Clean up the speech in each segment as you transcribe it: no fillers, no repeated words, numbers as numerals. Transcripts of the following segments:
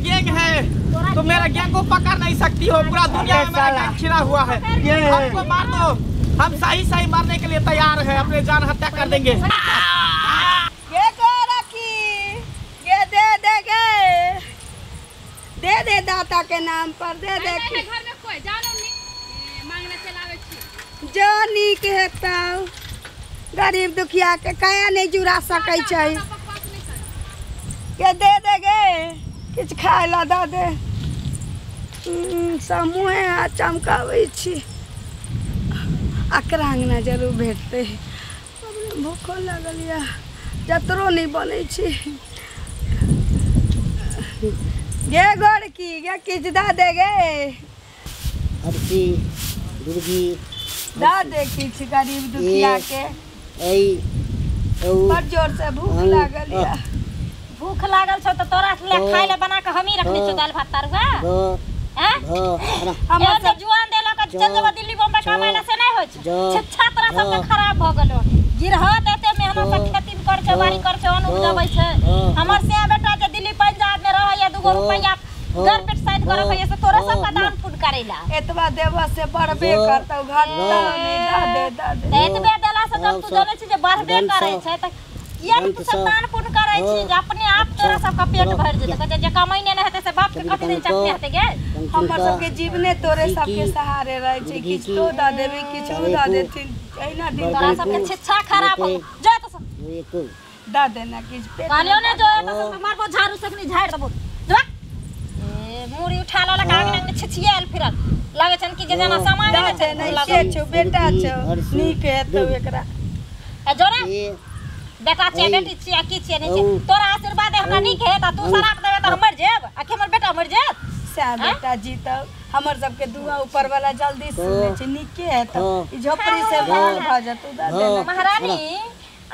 Gang है, तो मेरा गैंग को पकड़ नहीं सकती हो। पूरा दुनिया में मेरा गैंग खिला हुआ है। हमको मार दो, हम सही सही मारने के लिए तैयार है, अपने जान हत्या कर देंगे। ये रखी ये दे दे गे, दे दे दाता के नाम पर दे दे। घर में कोई जानो नहीं मांगने चलावे छी जो नीक हेतौ। गरीब दुखिया के काया नहीं जुड़ा सकै छै। के दे दे गे किछु खाय ला दऽ दे। सब मुँहे हाथ चमकाबै छी। अकरा अङ्गना जरूर भेटतै। भूखो लागल यऽ, जतरो नहि बनै छै। गे गोरकी गे किछु दऽ दे गे। हरसी दुर्गी दऽ दे किछु गरीब दुखिया के। बड़ जोर से भूख लागल यऽ। भूख लागल छौ तऽ तोरा ले खाय ले बना के हमही रखने छौ दालि भात तरुआ। हैं हमर सब जुआन देलक चल जेबो दिल्ली बम्बई कमाय ला से नहि होइ छै। शिक्षा तोरा सबके खराब भऽ गेलो। गिरहत एते मेहनत से खेती कर छै, बाड़ी कर छै, अन्न उपजबै छै। हमर से बेटा जे दिल्ली पंजाब में रहैया 2 गो रुपैया घर पेट साइड कर रखैया से तोरा सबके दान पुण्य करैला। एतबा देबऽ से बढ़बे करतौ, घटतौ नहि। दऽ दे दऽ दे। एतबे देला से जब तू जनै छी जे बढ़बे करै छै तऽ किया तू सब दान पुण्य करै छी जे अपने आप तोरा सबके पेट भरि जेतै। कहै छै जे कमैने नहि हेतै से बाप के कथी दिन चटने हेतै गे। हमर सबके जीवने तोरे सबके सहारे रहै छै। किछु तो दऽ देबी, किछु दऽ देथिन, एहिना दिन तोरा सबके शिक्षा खराब हो जा। तो दऽ देना किछु पेट कहलियौ ने जो तो सब मारबो झाड़ू से अखनी झाड़ि देबो। जो ए मुड़ी उठा लेलक आंगन में छिछियाल फिरल लागै छन कि जे जेना सामान दऽ दे। के छौ बेटा छौ, नीक हेतौ एकरा। ए जोरे बेटा छै बेटी छियै की छियै नहि छियै, तोरा आशीर्वाद हमरा नीक हेत आ तू शराब देबे तऽ हम मरि जेब आ कि हमर बेटा मरि जायत। सएह बेटा जीतौ, हमर सबके दुआ ऊपर वाला जल्दी सुनै छै, नीके हेतौ। ई झोपड़ी से बाहर भऽ जेतौ। दऽ दे महारानी,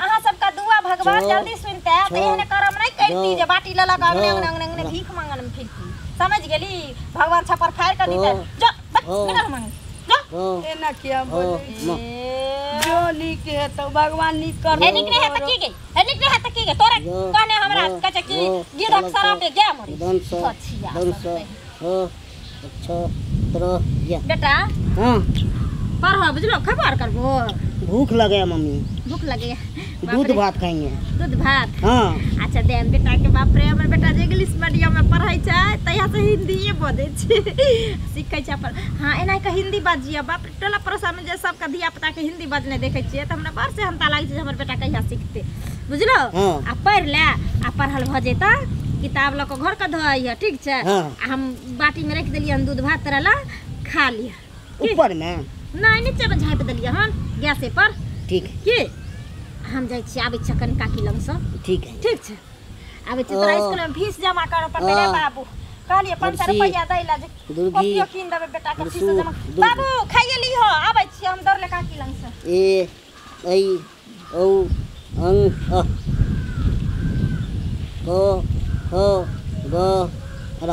अहाँ सबके दुआ भगवान जल्दी सुनते तऽ एहन कर्म नहि करती जे बाटी लेलक अंगने अंगने अंगने अंगने भीख मांगन में फिरती। समझ गेली? भगवान छप्पर फाड़ि कऽ दितै। जो निकल मांग जो। एना किया बोलै छी? जो नीक हेतौ भगवान नीक करतौ। हे नीक नहि हेतै की गे? हे नीक नहि हेतै की गे? तोरे कहने हमरा कहै छै कि गिरहक शराब दे गे मरी। बेटा हां पढ़ बुझलो, खबर करबो। भूख लगे मम्मी, भूख लगे। दूध भात खाएंगे। दूध भात? हाँ। अच्छा दे बेटा के। बाप रे हमर बेटा जे इंग्लिश मीडियम में पढ़ै छै तहिया से हिंदीए बजै छै, सीखै छै अपन। हाँ एना के हिंदी बाजिए। बाप रे टोला पड़ोसा में जे सबके धिया पुता के हिंदी बजने देखै छियै तऽ हमरा बड़ सेहनता लागै छै जे हमर बेटा कहिया सीखतै बुझलो। हाँ। आ पढ़ि ले आ पढ़ल भऽ जेतै किताब लऽ कऽ घर के धोइहे, ठीक छै? हाँ। आ हम बाटी में रखि देलियै हन दूध भात तोरा ला खा लिह। ऊपर में नहीं, नीचे में झाँपि देलियै हन गैसे पर। ठीक की हम जाइ छी, आबै छी कनि काकी लगसँ। ठीक है। ठीक छै आबै छी। तोरा स्कूल में फीस जमा करऽ पड़तै रे बाबू। कहलियै 500 रुपैआ दै ला जे कॉपियो कीन देबै बेटा के फीस जमा। बाबू खाइए लीहो, आबै छी हम दौड़ले काकी लगसँ। ए ऐ औ अं अ क ख ग र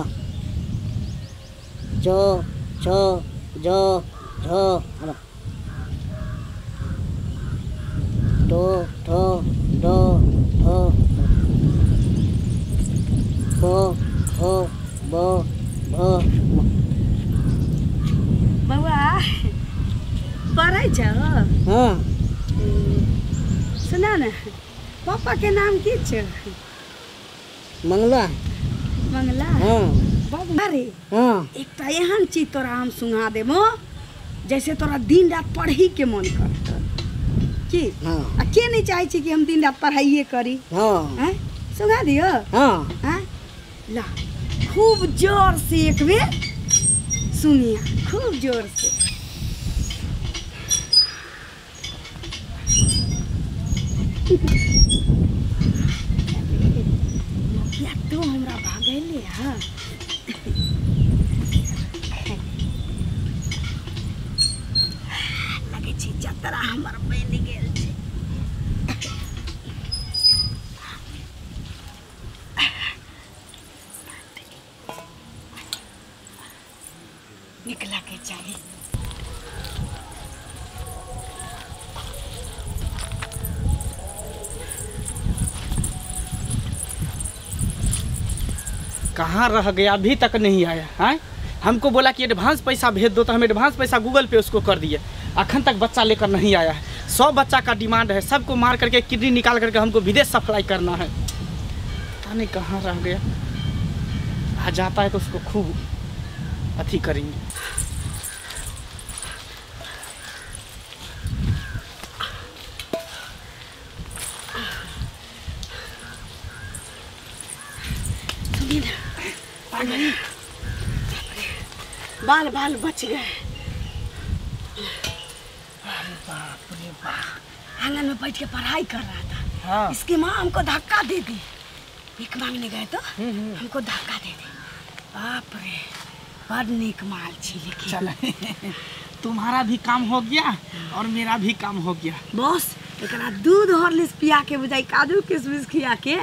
च छ ज झ र ट ठ ड ढ प फ ब भ म। बौआ पढ़ै छौ? हाँ। सुना ने, पापा के नाम की छौ? मंगला। मंगला? हाँ। बौआ रे, हाँ। एकटा एहन चीज तोरा हम सुना देबो जैसे तोरा दिन रात पढ़ी के मन करतौ। की? हाँ। आ के नहीं चाहे छी कि हम दिन रात पढ़ाइए करी? हाँ। हैं? सुना दियो? हाँ। हैं? ला खूब जोर से एक बेर सुनिया, खूब जोर से। किया तू हमरा भागैले हँ? लगै छै जतरा हमर बनि गेल छै। निकला के चाही। कहाँ रह गया, अभी तक नहीं आया है। हमको बोला कि एडवांस पैसा भेज दो, तो हम एडवांस पैसा गूगल पे उसको कर दिए। अखन तक बच्चा लेकर नहीं आया है। 100 बच्चा का डिमांड है, सबको मार करके किडनी निकाल करके हमको विदेश सप्लाई करना है। पता नहीं कहाँ रह गया। आ जाता है तो उसको खूब अथी करेंगे। बाल बाल बच गए। अरे बाप रे बाप। आंगन में बैठ के पढ़ाई कर रहा था। हाँ। इसकी माँ हमको धक्का दे दी, भीख मांगने गए तो हमको धक्का दे दी। बाप रे, बड़ नीक माल छी। लेकिन चल तुम्हारा भी काम हो गया और मेरा भी काम हो गया। बॉस एकरा दूध हॉर्लिक्स पिया के बुझाई काजू किशमिश खिया के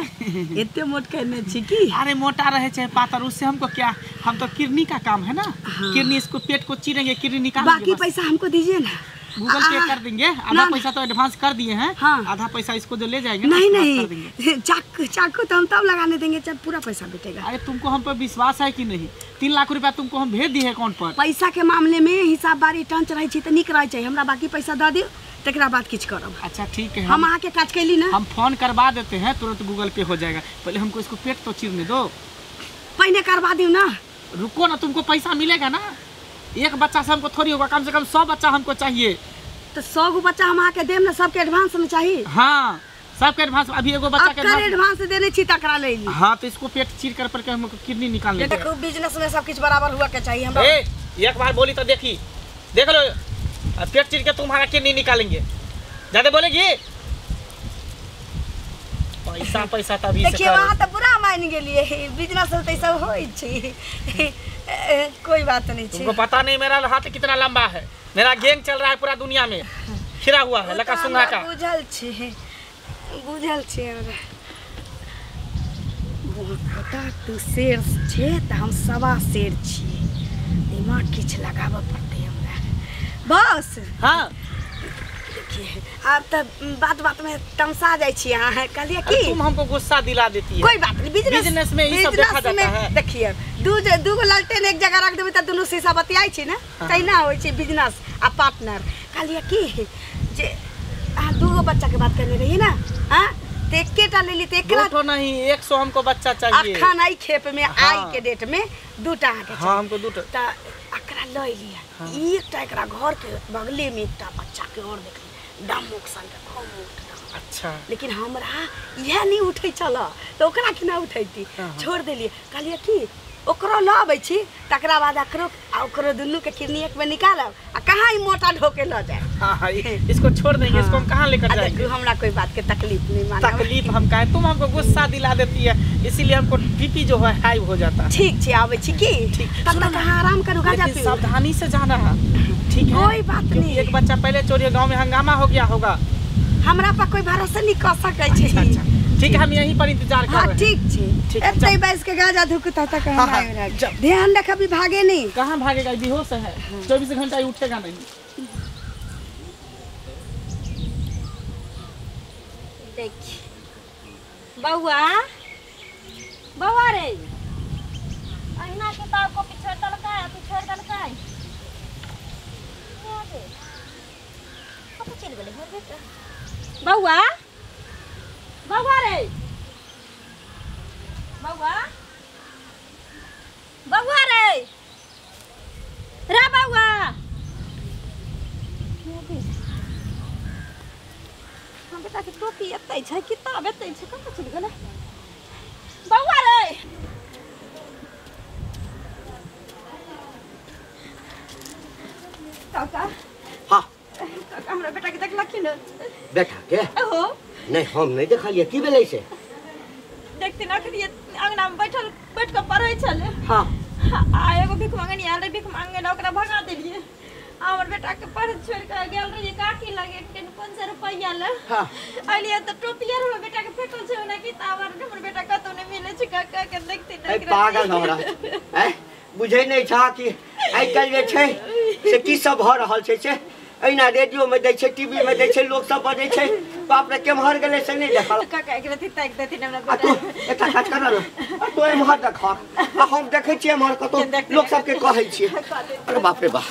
एते मोट कहने छी की। अरे मोटा रहे चाहे पातर, उससे हमको क्या, हम तो किडनी का काम है ना। हाँ। किडनी इसको पेट को चीरेंगे, किडनी निकालेंगे। बाकी पैसा हमको दीजिए ना, गूगल पे कर देंगे। आधा पैसा तो एडवांस कर दिए हैं। हाँ। आधा पैसा इसको जो ले जाएंगे। नहीं नहीं, चाकू चाकू तो हम तब लगाने देंगे जब पूरा पैसा भेटेगा। अरे तुमको हम पर विश्वास है कि नहीं? 3 लाख रुपया तुमको हम भेज दिए अकाउंट पर। पैसा के मामले में हिसाब बारी टंच रहे छी तो निक रहे छै। हमरा बाकी पैसा दे दियो, तकरा बाद किछ करब। अच्छा ठीक है, हम अहाँ के काज कैली ना, हम फोन करवा देते हैं, तुरंत गूगल पे हो जाएगा। पहले हमको इसको पेट तो चीरने दो। पहले करवा दियो ना। रुको ना, तुमको पैसा मिलेगा ना। एक बच्चा से हमको थोड़ी होगा, कम से कम 100 बच्चा हमको चाहिए। तो 100 गो बच्चा हम आके देम ना, सबके एडवांस में चाहिए। हाँ सबके एडवांस। अभी एगो बच्चा के एडवांस देने छी तकरा ले ली। हाँ तो इसको पेट चीर कर पर के हमको किडनी निकाल ले। देखो बिजनेस में सब कुछ बराबर हुआ के चाहिए हमरा। ए एक बार बोली तो देखी, देख लो अब पेट चीर के तुम्हारा किडनी निकालेंगे। ज्यादा बोलेगी पैसा पैसा तभी से। देखिए वहां तो बुरा मान गेलिए, बिजनेस होते सब होई छै, कोई बात नहीं। तुमको पता नहीं मेरा हाथ कितना लंबा है, मेरा गैंग चल रहा है पूरा दुनिया में, खिरा हुआ है लका सुंघा का। बुझल छै, बुझल छै हमरा। पता तू शेर छे त हम 1.25 शेर छी, दिमाग किछ लगाबऽ पड़तै हमरा बस। हाँ देखिए अब तो बात बात में तमसा जाय छी अहाँ। कहलिए कि तुम हमको गुस्सा दिला देती है। कोई बात नहीं, बिजनेस में ये सब देखा जाता है। देखिए दू गो लालटेन एक जगह रख देबै त दुनू शीशा बतियाइ छै ना, तहिना होइ छै बिजनेस आ पार्टनर। कहलिए कि जे अहाँ 2 गो बच्चा के बात करने रही ना, हाँ तो एकेटा लेली तो एकरा दो नहीं 100 हमको बच्चा चाहिए। अखन आई खेप में। हाँ। आई के डेट में 2टा अहाँके। हाँ हमको 2टा। त एकरा लऽ लिअ। हाँ। एकटा एकरा घर के बगले में एकटा बच्चा के और देखली, दम मोक्सन के खूब मोट। अच्छा। लेकिन हमरा इएह नहीं उठै छल तो ओकरा केना उठैती। हाँ। छोड़ देलियै। कहलियै कि ओकरो लऽ अबै छी, तकरा बाद एकरो आ ओकरो दुनू के किडनी एक में निकालब आ कहाँ ई मोटा ढोके लऽ जाए। हाँ, इसको छोड़ देंगे। हाँ। इसको हम कहाँ लेकर जाएंगे? देखू हमरा कोई बात के तकलीफ नहीं मानब। तकलीफ हम काहे, तुम हमको गुस्सा दिला देती है, इसीलिए हमको बीपी जो है हाई हो जाता है। ठीक छै, आबै छी की ठीक। तब तक अहाँ आराम करू, गाजा पीऊ। सावधानी से जाना है, ठीक है? कोई बात नहीं। एक बच्चा पहले चोरी, गाँव में हंगामा हो गया होगा। हमरा पर कोई भरोसा नहीं कर सकै छै। ठीक है, हम यहीं पर इंतजार कर रहे हैं। ठीक छै, एते बैस के गाजा धुकता तक हम आबि। ध्यान रख, अभी भागे नहीं। कहाँ भागेगा, बेहोश है। 24 घंटा उठेगा नहीं। देख बउआ, बउआ रे, अहिना किताब कॉपी छोड़ देलकै, अथी छोड़ देलकै। कतऽ चलि गेलै हमर बेटा? बउआ, बउआ रे, बउआ, बउआ रे, रे बउआ। हम बेटा के टोपी एतै छै, किताब एतै छै, कतऽ चलि गेलै बउआ रे? काका। हाँ काका, हमरा बेटा के देखलखिन? बेटा के? हो नहीं, हम नहीं देखलिए। की भेलै से? देखथिन अखनी अंगना में बैठल बैठ के पढ़ै छलै। हाँ। आ एगो भीख मांगनी आयल रहे, भीख मांगे ला ओकरा भगा देलिए। आ हमर बेटा के पढ़ छोड़ के गेल रहिए काकी लगे 500 रुपैया ले। हाँ। अलिए त टोपी आर हमर बेटा के फेकल छै ओना किताब आर हमर बेटा कतौ नहीं मिलै छै। काका के देखथिन। ए पागल हमरा हैं, बुझै नहीं छा कि आइ काल्हि जे छै से की सब भऽ रहल छै से। एहिना रेडियो में दै छै, टीवी में दै छै, लोक सब बजै छै। बाप रे केम्हर गेलै से नहि देखल। काका एक रति ताकि देथिन हमरा आ तू एकटा काज कर न, आ तू एम्हर देख आ हम देखै छियै एम्हर कतौ लोक सबके कहै छियै। अरे बाप रे बाप।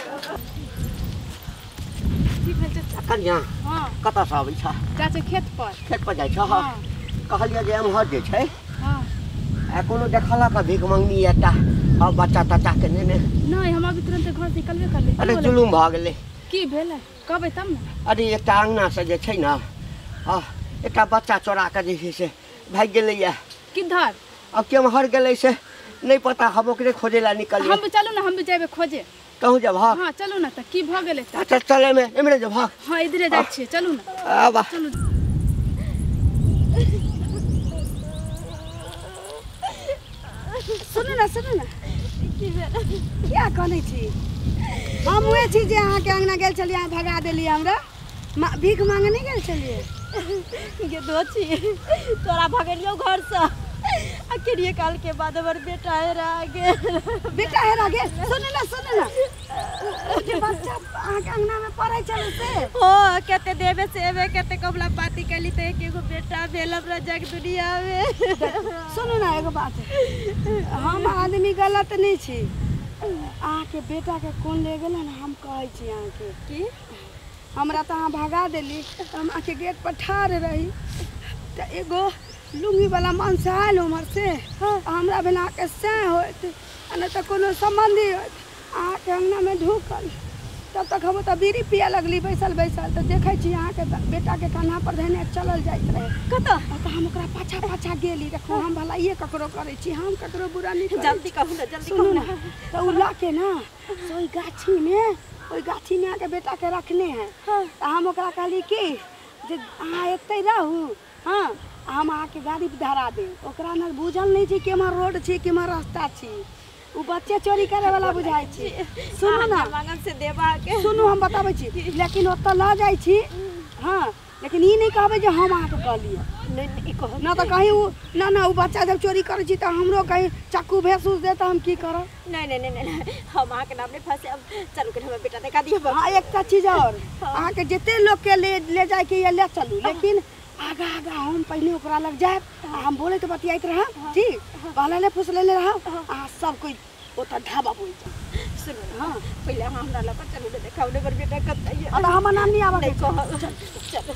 की भेल चाचा? कनिया हां कतऽ से आबै छ? चाचा खेत पर। खेत पर जाइ छ? हां। कहलियै जे एम्हर जे छै हां आ कोनो देखलक भीख मंगनी एकटा आ बच्चा तच्चा के नेने? नहीं, हम अभी तुरंत घर से निकलबे करले। अरे जुलुम भऽ गेलै। की भेलै कहबै तब ने। अरे एकटा अंगना से जे छै ने आ एकटा बच्चा चोरा के जे छै से भागि गेलैया। किधर? अब केम्हर गेलै से नहीं पता, हम ओकरे खोजे ला निकलियै। हम भी चलू ना, हम भी जेबै खोजे। कहूँ जब? हाँ हाँ चलू ना। त की भऽ गेलै? अच्छा चले में एमरे जब? हाँ हाँ इधरे जाइ छियै, चलू ना। आ वाह चलू। सुनू ना सुनू ना, की भेल? किया कनै छी? हम उहे छी जे अहाँके अंगना गेल छलियै, अहाँ भगा देलियै हमरा। भीख मांगे नहि गेल छलियै? गे दोची तोरा भगेलियौ घर से आ केरिये काल के बाद हमर बेटा हेरा गेल। बेटा हेरा गेल? सुनू ना सुनू ना, ओ जे बच्चा अहाँके अंगना में पढ़ै छलै से? हो कते देवे से एबे कते कबला पाती कैली त एक एगो बेटा भेल हमरा जग दुनिया में। सुनू ना एगो बात, हम आदमी गलत नहीं छी। अहाँके बेटाके कोन ले गेलै ने हम कहै छी अहाँके की हमरा तऽ अहाँ भगा देली। हम अहाँके गेट पर ठाढ़ रही तऽ एगो लुंगी वाला मनसँ आयल उम्हर से, हमरा भेल अहाँके सएह होइत आ नहि तऽ कोनो सम्बन्धी होइत। अहाँके अंगनामे ढुकल तब तक हम ओतऽ बीड़ी पिए लगली बैसल बैसल। तऽ देखै छी अहाँके बेटाके कन्हा पर धने चलल जाइत रहे कतऽ। तऽ हम ओकरा पाछा पाछा गेली। देखो हम भलाइए ककरो करै छी, हम ककरो बुरा नहि करै। जल्दी कहू ना, जल्दी सुनू कहू ना, ना। तऽ ओ लऽ के ना से ओहि गाछीमे अहाँके बेटाके रखने है। तऽ हम ओकरा कहली कि जे अहाँ एतै रहू, हाँ हम अहाँके गाड़ी धरा देब। ओकरा ने बुझल नहि छै केम्हर रोड छै केम्हर रास्ता छै, ओ बच्चे चोरी करे वाला बुझाइ छै। सुनू ना मांगन से देबा के। सुनू हम बताबै छी, लेकिन ओतऽ लऽ जाइ छी हाँ, लेकिन ई नहि कहबै जे हम अहाँके कहलियै। नहीं नहीं कहब ना तऽ कहीं ओ ना ना ओ बच्चा जब चोरी करै छी तऽ हमरो कहीं चक्कू भेसूस दे तऽ हम की करब? नहीं नहीं नहीं नहीं, हम अहाँके नाम नहीं फंसे। अब चलू के हमर बेटा देखा दियौ। हाँ एकटा चीज और, अहाँके जते लोकके ले जाइके यऽ ले चलू, लेकिन आगा आगा हम पहिने ओकरा लग जायब आ हम बोलैत बतियाइत रहब, ठीक? बहलेले फुसलेले रहब, अहाँ सब कोइ ओतऽ ढाबा बोल जायब। सुनू ना, हाँ पहिले अहाँ हमरा लऽ कऽ चलू ने, देखाउ ने हमर बेटा कतऽ यऽ। आ तऽ हमर नाम नहि आबऽ नहीं कहब, चलू।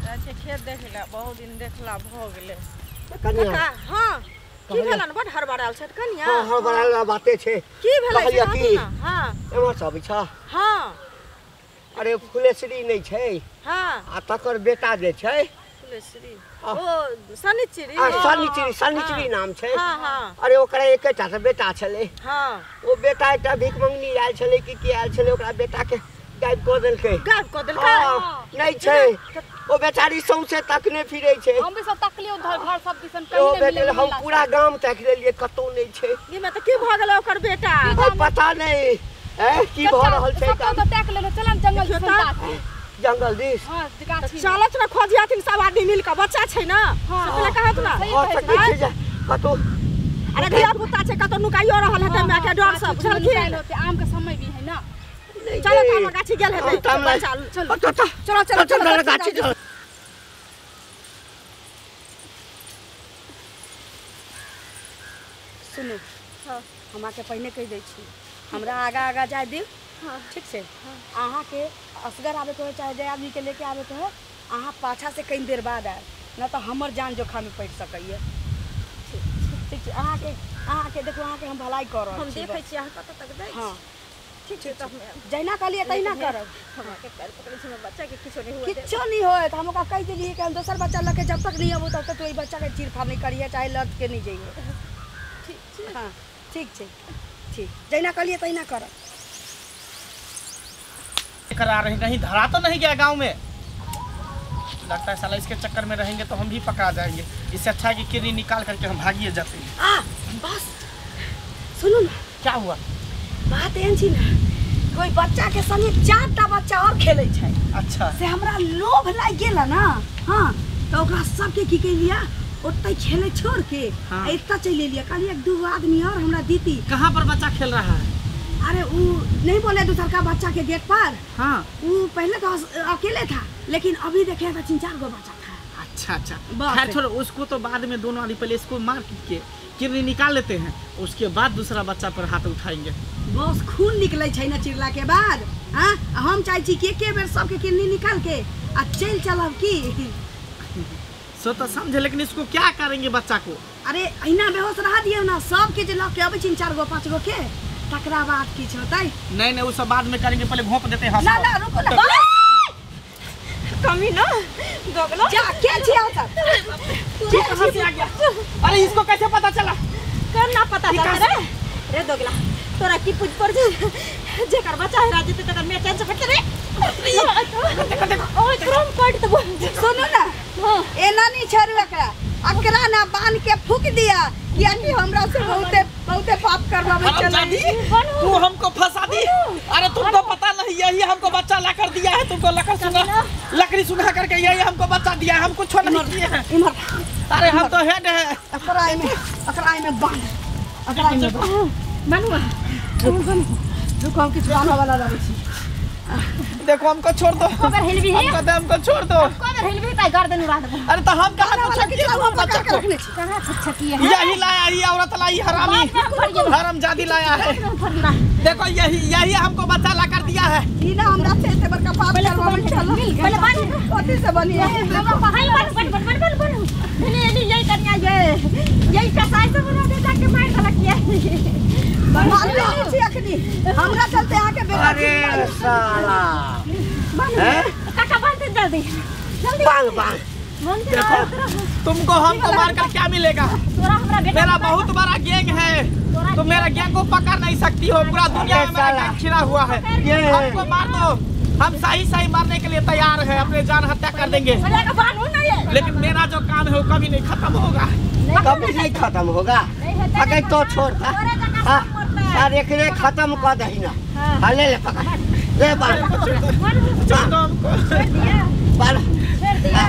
अच्छा खेत देखला बहुत दिन देखला भऽ गेलै। कनिया काका हाँ की भेलन? बड हड़बड़ायल छथि कनिया। हाँ हड़बड़ायल बाते छै। की भेलै से कहलियै कहू की ना। हाँ एम्हर से अबै छ? हाँ। अरे फुलेश्वरी नहि छै? हाँ। आ तकर बेटा जे छै फुलेश्वरी ओ शनिचरी। आ शनिचरी, शनिचरी नाम छै। हाँ हाँ। अरे ओकरा एकेटा से बेटा छलै। हाँ। ओ बेटा एकटा भीख मंगनी आयल छलै कि की आयल छलै, ओकरा बेटा के गायब कऽ देलकै। गायब कऽ देलकै? नहि छै, ओ बेचारी सौंसे तकने फिरै छै। हम भी सब तकलियै उधर घर सब दिसन ओ कहीं नहि बेटे मिलल। हम पूरा गाम ताकि लेलियै, कतौ नहि छै। ई में तऽ की भऽ गेलै ओकर बेटा? पता नहि की भऽ रहल छै। सब तो ताकि लेलहुँ, चल हम जंगल दिसन ताकि। जंगल दिस? हाँ गाछी। चलत ना खोजियाथिन सब आदमी मिल कऽ, बच्चा छै ना। हाँ। से पहिले कहत ना। सही भऽ कहै सकै छै जे कतौ अरे धिया पुता छै, कतौ नुकाइयो रहल हेतै माय के डर से, बुझलखिन? आम के समय भी है ना। चलो तऽ हम गाछी गेल हेतै। चलो चलो चलो चलो गाछी चलो। सुनू हम अहाँके पहिने कहि दै छी, हमरा आगा आगा जाय दियौ, ठीक छै? अहाँके असगर आबैके होइ चाहे जाहि आदमीके लेके आबैके होइ, अहाँ पाछा से कनि देर बाद आयब, नहि तऽ हमर जान जोखिममे पड़ि सकैए। ठीक छै? अहाँके अहाँके देखू अहाँके हम भलाई कऽ रहल हम छी। देखै छी अहाँ कतऽ तक जाइ छी। हाँ ठीक छै, तऽ जहिना कहलियै तहिना करब। हम अहाँके पैर पकड़ै छी, हमर बच्चाके किछो नहि हुअ देब। किछो नहि होयत। हम ओकरा कहि देलियै कि हम दोसर बच्चा लऽ के जब तक नहि अबू तब तक ओहि बच्चाके चीरफाड़ नहि करिहे, चाहे लऽ के नहि जइहे। ठीक छै। हाँ ठीक छै, ठीक जहिना कहलियै तहिना करब। करा रहे कहीं धरा तो नहीं गया गांव में? लगता है साला इसके चक्कर में रहेंगे तो हम भी पकड़ा जाएंगे। इससे अच्छा है कि किडनी निकाल करके हम भागिए जाते हैं। आ बस सुनू ना, क्या हुआ? बात एहन छी ना, कोई बच्चा के संगे 4टा बच्चा और खेलै छै। अच्छा। से हमरा लोभ लागि गेल ना। हाँ तऽ ओकरा सबके की केलियै, ओतै खेले छोड़ के हाँ। एतऽ चलि एलियै। कहलियै 1-2 आदमी और हमरा दीती। कहाँ पर बच्चा खेल रहा है? अरे वो नहीं बोले दूसर का बच्चा के गेट पर। हाँ वो पहले तो अकेले था, लेकिन अभी देखे तो 3-4 गो बच्चा था। अच्छा अच्छा, खैर छोड़ो उसको तो बाद में, दोनों आदमी पहले इसको मार के किडनी निकाल लेते हैं, उसके बाद दूसरा बच्चा पर हाथ उठाएंगे। बस खून निकले छै ना चिरला के बाद। हाँ हम चाहे छी कि एके बेर सबके किडनी निकाल के आ चल चलब की सो तो समझे, लेकिन इसको क्या करेंगे बच्चा को? अरे अहिना बेहोश रहा दियो ना, सबके जे लऽ के अबै छै 4 गो 5 गो के, तकरा बाद किछु होतै। नहीं नहीं वो सब बाद में करेंगे, पहले घोंप देते हैं। ना ना रुको ना, कमी ना दोगला जा के छी सब के कहां से आ गया? अरे इसको कैसे पता चला? कर ना पता चला रे रे दोगला, तोरा की पूछ पर जे जेकर बच्चा हेरा जेतै तकर मैं टेंशन फटले रे। देखो देखो ओए क्रम काट देबो। सुनो ना, एना नहीं छोड़ू एकरा, अकरा ना बांध के फूक दिया, कियाकि हमरा से बहुते बहुते पाप करवावे चले। तू हमको फंसा दी। अरे तुमको पता नहीं, यही हमको बच्चा ला कर दिया है, तुमको लकड़ी सुना लकड़ी सुना करके यही हमको बच्चा दिया है, हम कुछ नहीं किए हैं। अरे हम तो हेड है। अकराई में बांध, अकराई में मनुआ रुको, हम किछु आने वाला रहै छी। देखो हमको छोड़ दो, हिलबी है हमको हमको छोड़ दो। कोबर हिलबी त गर्दन उड़ा देबो। अरे तो हम कहां कुछ किए, हम बच्चा को कहां छछा किए है? यही लाया, ये औरत लाई, हरामी हरामजादी लाया है। देखो यही यही हमको बच्चा ला कर दिया है। ई ना हमरा से एते बड़का पाप करवावे चल। पहले बांध कथि से बनी है? हाय बन बन बन बन बन धनी एली यही कन्या ये यही कसाई से बना दे जाके मार देलक ये। मारले छी अखनी हमरा चलते आके बेटा। अरे साला हैं काका बांध दे जल्दी जल्दी बांध बांध। देखो तुमको हमको मारकर क्या मिलेगा? तोरा हमरा बेटा, मेरा बहुत बड़ा गैंग है, तुम मेरा गैंग को पकड़ नहीं सकती हो, पूरा दुनिया में मेरा गैंग छिड़ा हुआ है। हमको मार दो, हम सही सही मारने के लिए तैयार है, अपने जान हत्या कर देंगे, लेकिन मेरा जो काम है वो कभी नहीं खत्म होगा। कभी नहीं खत्म होगा। अगर तो छोड़ता अरे एकरे खत्म कर दही ना। हां ले ले पकड़ ले बांध छोड़ दो हमको, बांध छोड़ दिया।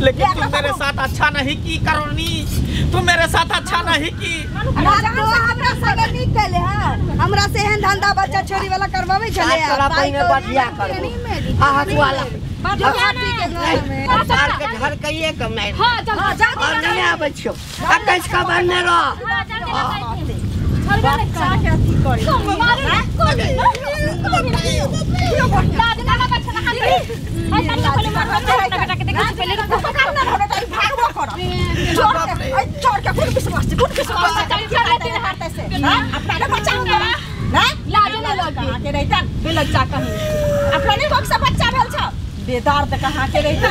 लेकिन तुम मेरे साथ अच्छा नहीं की करोनी, तुम मेरे साथ अच्छा नहीं की। तो हमरा संगे नीक कैले हां, हमरा से एहन धंधा बच्चा छोरी वाला करवावे छले। तोरा पहिने बढ़िया करबो। हां हाथ वाला सार के घर कहिए के मैं। हां चल जा नहीं आबै छियो, आ कैस का बनने रह। हां चल बच्चा के अथी करी मारे को लाज ना लगा छ ना हाय तनिका पहिले मार बेटा के देखै पहिले पकड़ ना होने त भागबो कर छोड़ के छोड़ के कोन विश्वास छै, कोन विश्वास छै चल हारते से हां अपना ने बच्चा ना लाज ना लगे के रहिता बेलज्जा कहीं अपना ने कोक से बच्चा भेल छ बेदार त कहां के रहिता,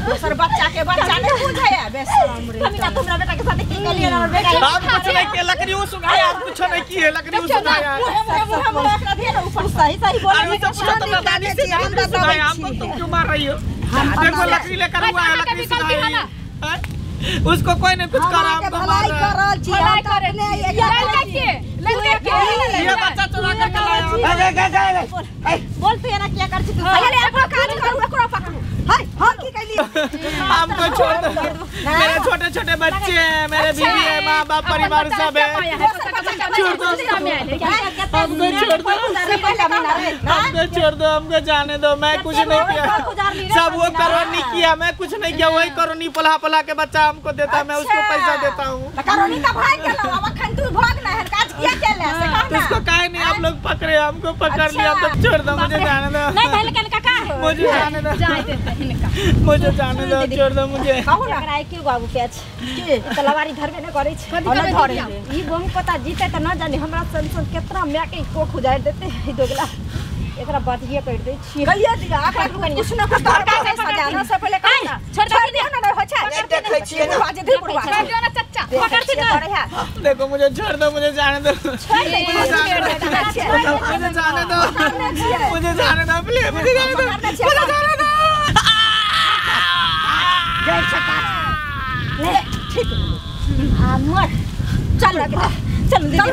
दोसर बच्चा के बच्चा नहीं बुझै है बेशरम रे। हम ना तुमरा बेटा के साथ की कलिए हमर बेटा हम कुछ नहीं किए, लकड़ी वो सुनाया, हम कुछ नहीं किए, लकड़ी वो सुनाया। मुहे मुहे मुहे मुहे एकरा दिए ना ऊपर सही सही बोल। अरे सब पूछो तो दादी से हम बताबै हमको, तुम क्यों मार रही हो? देखो लकड़ी लेकर हुआ है, लकड़ी सुनाई उसको कोई नहीं कुछ करा, हमको मार रहा है। भलाई कर छी लड़का के लड़का के ये बच्चा चुरा करके लाया। बोल तू एना किया कर छी तू? अरे अपना काज करू, एकरो पकड़ू। हाय हम की कैली? हमको छोड़ दो, मेरे छोटे छोटे बच्चे हैं, मेरे बीवी है, माँ बाप परिवार सब है, छोड़ दो हमको, छोड़ दो हमको, छोड़ दो हमको, जाने दो, मैं कुछ नहीं किया, सब वो करोनी किया, मैं कुछ नहीं किया, वही करोनी पला पला के बच्चा हमको देता, मैं उसको पैसा देता हूँ। करोनी का भाग गेलो, अब अखन तू भाग ना है, काज किया केले से कह ना। उसको काहे नहीं आप लोग पकड़े? हमको पकड़ लिया तो छोड़ दो मुझे, जाने दो। नहीं धैल के काका मुझे जाने दो, मुझे जाने दो, छोड़ दो मुझे। कहू ना एकरा के बाबू पेच के तलवारी धरबे न करै छै, न धरे ई बम पता जीते त न जानी हमरा सन सन केतना माय के कोख उजाड़ देते। ई दोगला एकरा बाधिए कर दे छी कहिया दिया एकरा कुछ न कुछ तरका से सजाना से पहले कह ना छोड़ दे ना न हो छै देखै छियै ना बाजे दे बुढ़वा छोड़ दियो ना चच्चा पकड़ छी ना। देखो मुझे छोड़ दो, मुझे जाने दो, मुझे जाने दो, मुझे जाने दो प्लीज, मुझे जाने दो, मुझे जाने दो। जय सका ले ठीक आ मर चल चल दीदी।